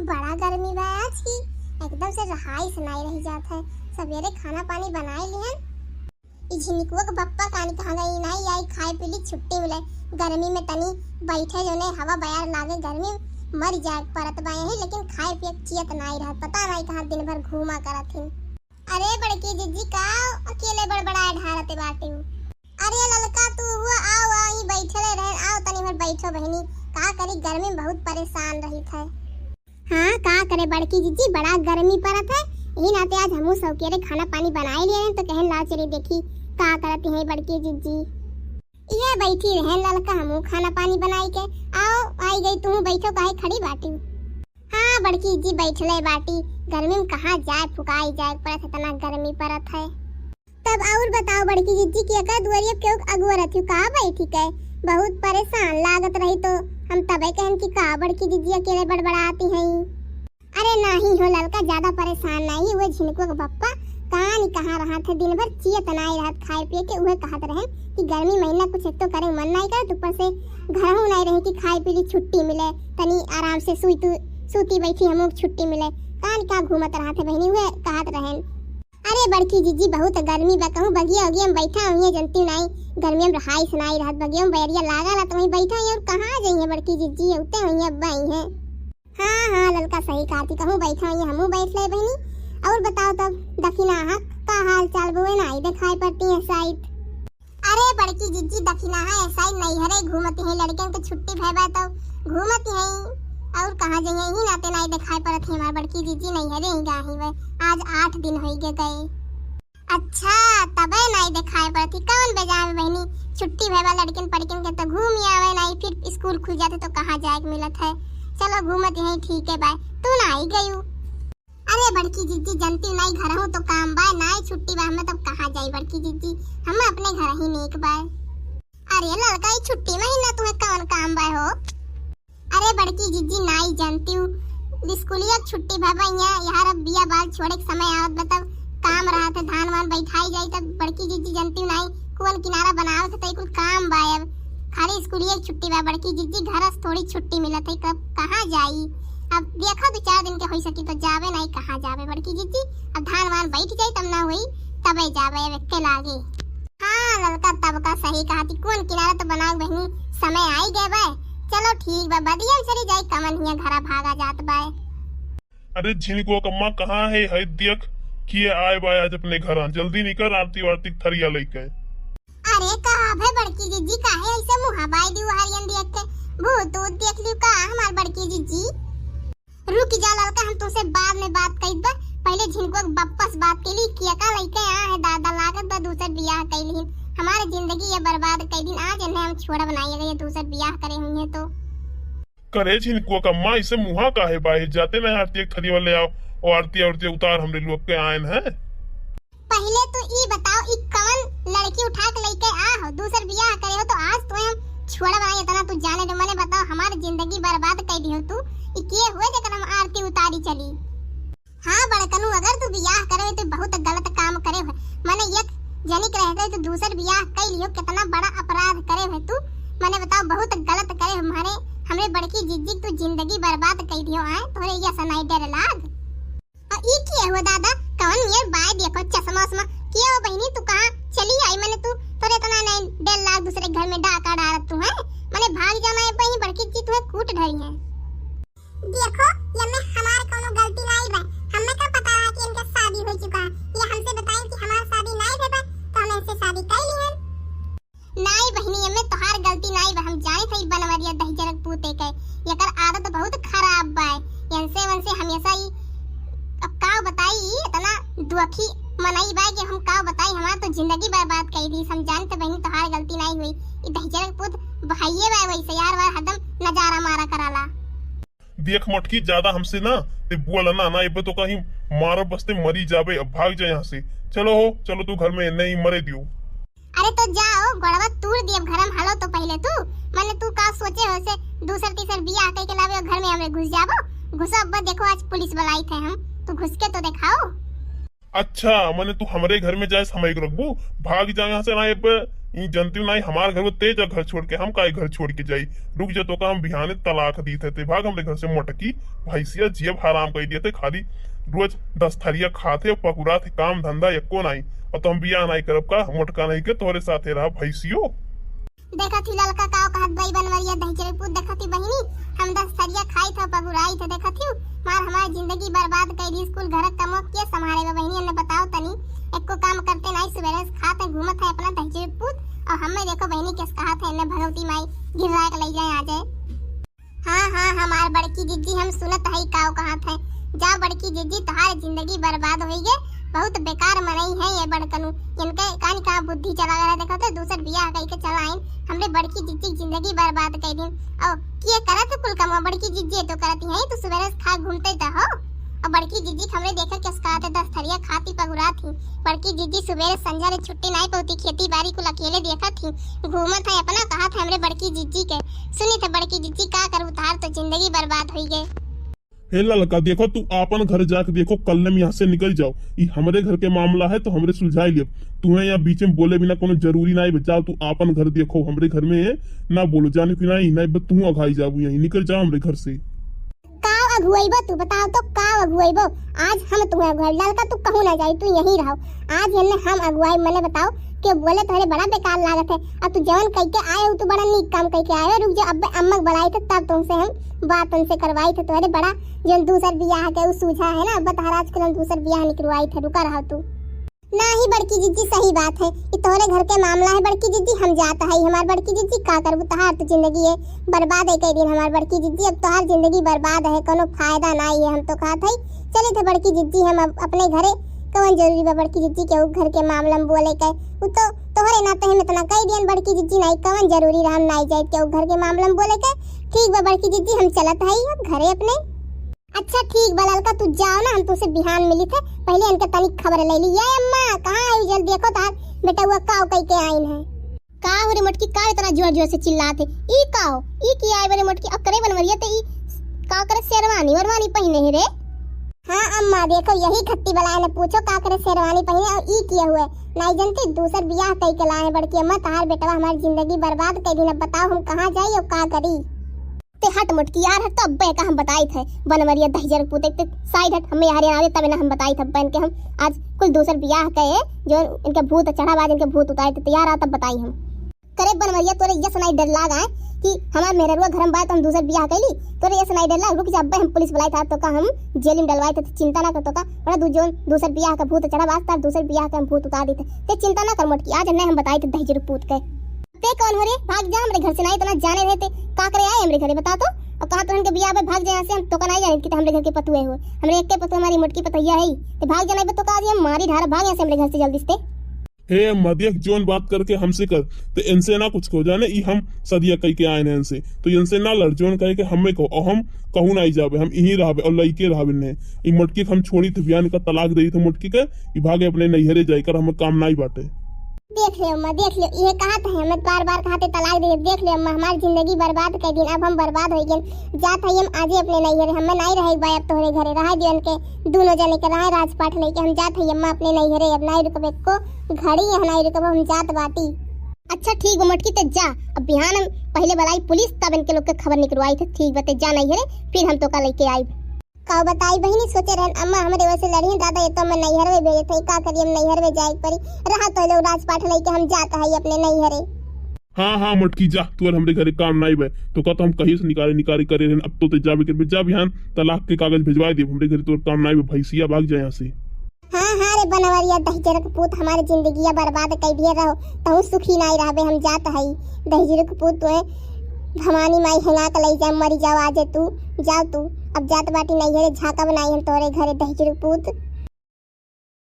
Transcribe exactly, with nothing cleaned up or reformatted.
बड़ा गर्मी बा आज की, एकदम से रहाइस नाई रहि जात है। सबेरे खाना पानी बनाए लिहन। ई झिनकुआ के बप्पा कानी कहाँ गई, नाई आई, खाए पी ली, छुट्टी मिले। गर्मी में तनी बैठे जो ने हवा बयार लागे, गर्मी में मर जाए के परत बा यही, लेकिन खाए पिए के चियत नाई रहत, पता नाई कहाँ दिन भर घूमा करत हिन। अरे बड़की जिज्जी, का अकेले बड़बड़ाए ढारते बाटे? अरे ललका, तू हुआ आओ, आओ, ई बैठले रहे, आओ तनी भर बैठो बहिनी। का करी, गर्मी में बहुत परेशान रहित है। हाँ, का करे बड़की जिज्जी, बड़ा गर्मी परत है, यही नाते आज हमहू सबेरे खाना पानी बनाए लिए रहे, तो कहन लाओ चली देखी का करत है बड़की जिज्जी। ये बैठी रहे ललका, हमहू खाना पानी बनाई के। आओ, आई गई, तू बैठो, काहे खड़ी बाटी? हाँ बड़की जिज्जी, बैठले बाटी, गर्मी में कहाँ जाए, फुकाई जाए परत, इतना गर्मी परत है। तब और बताओ बड़की जिज्जी कि एकर दुआरिया पे केहू अगुआ रहती, का बैठी के? बहुत परेशान लागत रही तो हम तबे कहन कि का बड़की जिज्जी अकेले बड़बड़ाती हैं। अरे नाही हो ललका, ज्यादा परेशान नाही, वो झिनकुआ के बप्पा कानी कहाँ रहत है, दिन भर चियत नाई रहत खाए पिए के, उहे कहत रहन कि गर्मी महीना कुछ एक तो करे मन नाई करत, ऊपर से घरहू नाई रहे कि खाए पी ली छुट्टी मिले, तनी आराम से सुई तू, सूती बैठी हमहू छुट्टी मिले, कानी कहाँ घूमत रहत है बहिनी, उहे कहत रहन। अरे बड़की जिज्जी, बहुत गर्मी बा, कहूँ बगिया उगिया में बैठा हुई है, जनती नाई, गर्मिया में रहाइस नाई रहत, बगिया में बैरिया लागल है, तो वहीं बैठा हुई है, और कहाँ जाई है बड़की जिज्जी, उते हुई है, अब आई है। हाँ, हाँ, ललका सही कहती, कहूँ बैठा हुई है, हमहू बैठ ले बहिनी। और बताओ तब, दखिनाहा का हाल चाल बुए नाई देखाई पड़ती है साइत? अरे बड़की जिज्जी, दखिनाहा ऐसा ही नैहरे घूमती है, लड़कियन के छुट्टी भय बा तो घूमती है, और कहाँ जाइए, यही नाते नाई देखाई पड़त है हमार बड़की जिज्जी, नैहरे ही गाही वे, आज आठ दिन होई गे गए। अच्छा, तबे नाई देखाई पड़त ही, कौन बेजाए में बहिनी, छुट्टी भय बा लड़कियन पड़कियन के तो घूम ही आवे नाई, फिर स्कूल खुल जाते तो कहाँ जाए के मिलत है। चलो घूमती है, ठीक है, बाय, तू नाई गयू। अरे बड़की जिज्जी, जनती नाई, घरहू तो काम बाय, नाई छुट्टी बा, हमें तब कहाँ जाई बड़की जिज्जी, हमें अपने घर ही नेक बाय। अरे ललका, ई छुट्टी महीना तुम्हें कौन काम बाय हो? अरे बड़की जिज्जी, नाई जनती हूँ, स्कूलिया के छुट्टी भय बा, यहाँ यार अब बिया बाल छोड़े के समय आवत बा, तब काम रहत है, धान वान बैठाई जाई, तब बड़की जिज्जी जनती हूँ नाई, कुआँ किनारा बनावत है, तो कुल काम बाय अब। खाली स्कूलिया के छुट्टी बा बड़की जिज्जी, घर से थोड़ी छुट्टी मिलत है, कब कहाँ जाई? अब देखो, दो चार दिन के होई सकी तो जावे, नाई कहाँ जावे बड़की जिज्जी। अब धान वान बैठ जाई तब ना होई, तबे जावे, अब एक्के लागे। हाँ ललका, तब का सही कहती, कुआँ किनारा तो बनाओ बहिनी, समय आई गए बा। चलो ठीक बा, बदियन सरी जाई, कमन हिया घरा भागा जात बाय। अरे झिनकुआ कम्मा कहाँ है, है दियक किए आए बाय आज अपने घरा, जल्दी निकर आरती वारती के थरिया लइके। अरे का भे बड़की जिज्जी, काहे ऐसे मुँहा बाय दियो हरियन देख के? भूत ऊत देख लियो का हमार बड़की जिज्जी? रुक जा ललका, हम तुमसे बाद में बात कइब बा, पहले झिनकुआ के बप्पा से बात कइली, केका लइके आ है दादा, लागत बा दूसर बियाह कइलिन, हमारे जिंदगी ये बर्बाद कइ दिन, आज इन्हें हम छोड़ा बनाई, अगर ये दूसर बियाह करे हुई है तो। करे झिनकुआ कम्मा, इसे मुँहा काहे बाय, जाते नहीं आरती एक थरिया ले आओ, और आरती आरती उतार हमरे लोग के आयन है। पहिले तू ई बताओ, ई कवन लड़की उठा के लइके आ हो, दूसर बियाह करे हो, तो आज तोहे हम छोड़ब नाई, इतना तू जाने दे। मने बताओ, हमार जिंदगी बर्बाद कइ दिहो तू। ई के हुए जेकर हम आरती उतारी चली? हाँ बड़कनू, अगर तू बियाह करे हो तो बहुत गलत काम करे हो। मने एक जनी के रहते तू दूसर बियाह कइ लिहो, कितना बड़ा अपराध करे हो तू। मने बताओ, बहुत गलत करे हो। मारे हमरे बड़की जिज्जी के तू जिंदगी बर्बाद कइ दिहो। आए तोहरे ये सनाई डर लाग। आ, ई के हो दादा? कौन नियर बाय देखो, चश्मा उश्मा। के हो बहिनी, तू कहाँ चली आई? मने तू, तोरे इतना नहीं डर लाग, दूसरे घर में डाका डारत तू है। मने भाग जाना है बहिनी, बड़की जी तुम्हें कूट ढरी है। देखो, ये में हमार कोनो गलती नहीं बा। हमें का पता रहा कि इनका शादी हो चुका है। ये हमसे बताई कि हमार शादी नहीं भे बा, तो हम इनसे शादी कर ली है। नाई बहिनी, एमे तोहार गलती नाई बा, हम जानित हई बनवरिया दहिजरक पूते के, एकर आदत बहुत खराब बा। एनसे वनसे हमेशा ई, अब का बताई, ई इतना दुखी मनई बा कि हम का बताई, हमार तो जिंदगी बर्बाद कई दी। हम जानित बहिनी तोहार गलती नाई हुई, ई दहिजरक पूत भाइये बा, वैसे यार वार हरदम नजारा मारा कराला। देख मटकी, ज्यादा हमसे ना ते बोल ना, ना एबे तो कहीं मारब बस्ते मरी जाबे। अब भाग जा यहाँ से, चलो हो, चलो तू घर में नहीं मरे दियो। अरे तो जाओ, गोड़वा तूर दियब घर में, हलो तो पहले तू, मने तू का सोचे हो से दूसर तीसर बियाह कई के लावे घर में हमरे घुस जाबो, घुसो अब्बा, देखो आज पुलिस बुलाई थे हम, तू घुस के तो देखाओ। अच्छा, मने तू हमरे घर में जाए समय रखबू? भाग जाओ यहाँ से, नाहीं अब ई जनती नाहीं, हमार घर वो तेज घर छोड़ के, हम काहे घर छोड़ के जाई? रुक जा, तोका हम बिहाने तलाक दीत है, ते भाग हमरे घर से मोटकी भैंसिया, जियब हराम कर दिया थे, खाली रोज दस थरिया खात है, पकुरात है, काम धंधा एको नाहीं, और तो हम बियाह नाहीं करब का? मोटका नहीं के तोहरे साथे रहा भैंसियो। देखत ही ललका काव कहत बा ई बनवरिया दहिजरे पूत, देखत ही बहिनी, हम दस थरिया खाई थे, पगुराई थे, देखत ही मार हमार जिंदगी बर्बाद कर दी। स्कूल घर कमो के संभाले बा बहिनी, एन्ने बताओ तनी, एको काम करते नाहीं, सुबेरे से खात है, घूमत है अपना दहिजरे पूत, और हमें देखो बहिनी केस कहत है, एन्ने भगवती माई गिरा के ले जाए आ जाए। हाँ, हाँ, हमार बड़की जिज्जी, हम सुनत हई काव कहत है। जा बड़की जिज्जी, तोहार जिंदगी बर्बाद होई गे, बहुत बेकार मनई है ये बड़कनू। इनके कानी का बुद्धि चला गया, देखो तो दूसर बियाह कई के चला आइन, हमरे बड़की जिज्जी की जिंदगी बर्बाद कर दिन। और के करत है कुल कमवा? बड़की जिज्जी तो करती है, तू सुबेरे से खा घूमते तो हो। और बड़की जिज्जी के हमरे देखे केस कहत है, दस थरिया खाती पगुरात ही। बड़की जिज्जी सुबेरे संझा ले छुट्टी नाहीं पौती, खेती बारी कुल अकेले देखत ही, घूमत है अपना, कहत है हमरे बड़की जिज्जी के। सुनी थे बड़की जिज्जी, का करू, तोहार तो जिंदगी बर्बाद होई गे। हे ललका, देखो तू आपन घर जाके देखो, कल हम यहाँ से निकल जाओ। ई हमरे घर के मामला है तो हमरे सुलझाई लियो। तुम्हें यहाँ बीच में बोले बिना कोनो जरूरी नाहीं बा। जाओ तू आपन घर देखो, हमरे घर में ना बोलो, जाने की नाहीं, नाहीं बा तू अघाई जाबू, यहीं निकल जाओ हमरे घर से। काव अगुआइबो तू, बताओ तो काव अगुआइबो? आज हम तुम्हें अगुआई, ललका तू कहूँ ना जाई, तू यहीं रहो। आज इन्ने हम अगुआई, मने बताओ, के बोले तोहरे बड़ा बेकार लागत है। अब तू जवन कह के आए हो, तू बड़ा नीक काम कह के आए हो। रुक जा, अब्बे अम्मा के बुलाई थे, तब तुमसे हम बात उनसे करवाई थे। तोहरे बड़ा जौन दूसर बियाह के उ सूझा है ना, अब्बे तोहरा आज के हम दूसर बियाह निकलवाई थे, रुका रहो तू। नाही बड़की जिज्जी, सही बात है, ई तोहरे घर के मामला है बड़की जिज्जी, हम जात हई। हमार बड़की जिज्जी, का करबू, तोहार तो जिंदगी है बर्बाद है कई दिन हमार बड़की जिज्जी, अब तोहार जिंदगी बर्बाद है, कोनो फायदा नाही है, हम तो कहत हई। चलित है बड़की जिज्जी, हम अब अपने घरे, कवन जरूरी बा बड़की जिज्जी केहू घर के मामला में बोले के? उ तो तोहरे नाते हम इतना कई दियन बड़की जिज्जी, नाही कवन जरूरी रहा हम नाही जाइत केहू घर के मामला में बोले के। ठीक बा बड़की जिज्जी, हम चलत हई अब घरे अपने। अच्छा ठीक बा ललका, तू जाओ ना, हम तुमसे बिहान मिली थे, पहले इनके तनिक खबर ले ली। ये अम्मा, कहाँ आई? जल्दी देखो, तार बेटउआ काव कई के आइन है। का हो रे मोटकी, का इतना जोर जोर से चिल्लात है? ई का हो? ई की आए बरे मोटकी? अब करे बनवरिया ते ई का करे, शेरवानी वरवानी पहिने है रे? हाँ अम्मा, देखो यही खत्ती बलाए ने पूछो का करे शेरवानी पहिने और ई किए हुए। नाई जनती दूसर बियाह कई के लाए हैं बड़की अम्मा, तहार बेटवा हमारी जिंदगी बर्बाद कई दिन। अब बताओ हम कहाँ जाई और का करी? ते हट मोटकी यार, हट तो अब्बे का हम बताई थे बनवरिया दहिजर पूत, ते साइड हट, हमें यार आवे तब ना हम बताई थे बहन के हम आज कुल दूसर बियाह कहे जो इनके भूत चढ़ा बा, इनके भूत उतारे थे तैयार आ तब बताई हम। करे बनवरिया, तोरे ये सुनाई डर लाग आए कि हमार मेहररुआ घर में बा तो हम दूसर बियाह कैली। तोरे ये सुनाई डर लाग, रुक जा, अब्बे हम पुलिस बुलाई था तो का हम जेल में डलवाई थे, चिंता ना कर तो का, बड़ा दू जोन दूसर बियाह का भूत चढ़ा बा, तार दूसर बियाह का हम भूत उतार दी थे। ते चिंता ना कर मोटकी, आज नहीं हम बताई थे दहिजर पूत के। ते कौन हो रे? भाग जा हमरे घर से, ना इतना जाने रहे ते का करे आए हमरे घरे, बता तो। और कहाँ तोहन के बियाह बे, भाग जा यहाँ से, हम तोका नहीं जाने कि ते हमरे घर के पतुए हो। हमरे एक के पतुए हमारी मोटकी पतैया है, ते भाग जाना बे, तो का आज हम मारी ढारा, भाग यहाँ से हमरे घर से जल्दी से। हे अम्मा, देख, जोन बात करके हमसे कर, ते इनसे ना कुछ कहो, जाने ई हम सदिया कह के आए हैं इनसे, तो इनसे ना लड़, जोन कहे के हमें कहो, और हम कहूँ ना जाबे, हम यहीं रहबे और लइके रहबे ने। ई मोटकी के हम छोड़ी थे, बियान का तलाक दे थे मोटकी के, ई भागे अपने नैहरे जाए कर, हमें काम ना ही बाटे। देख ले अम्मा, देख ले, ये कहा थे हमें बार बार कहा थे तलाक दे, देख ले अम्मा, हमारी जिंदगी बर्बाद कर दिन, अब हम बर्बाद हो गए। जात हई हम आजे अपने नैहरे, हमें नाई रहे बा अब तोहरे घरे, रहा दियन के दोनों जने के रहे राजपाट लेके, हम जात हई अम्मा अपने नैहरे, अब नाई रुकबे को घड़ी, यहाँ नाई रुकबे, हम जात बाटी। अच्छा ठीक बा मोटकी, ते जा, अब बिहान हम पहले बुलाई पुलिस, तब इनके लोग के खबर निकलवाई थे। ठीक बा, ते जा नैहरे, फिर हम तोका लेके आई। का बताई बहिनी, सोचे रहन अम्मा हमरे वैसे लड़ी हैं, दादा ये तो मैं नैहर में भेजे थे, का करी हम नैहर में जाए के पड़ी, रहा तो लोग राजपाट लेके हम जात हई अपने नैहरे। हाँ, हाँ, मोटकी जा, तू और हमरे घरे काम नाई बे। तो का तो हम कहीं से निकारे, निकारे करे रहन, अब तो ते जाबे करबे, जा बिहान तलाक के कागज भेजवा दे, हमरे घरे तोर काम नाई बे, भैंसिया भाग जाए यहाँ से। हाँ, हाँ रे बनवरिया, दहिजरक पूत, हमारे जिंदगिया बर्बाद कई दिए रहो, तहु सुखी नाई रहबे, हम जात हई। दहिजरक पूत, तोए भवानी माई हेंगा के लई जा, मरी जाओ आजे तू, जाओ तू, अब जात बाटी नैहरे, झाँकब नाई हम तोरे घरे, दहिजरक पूत।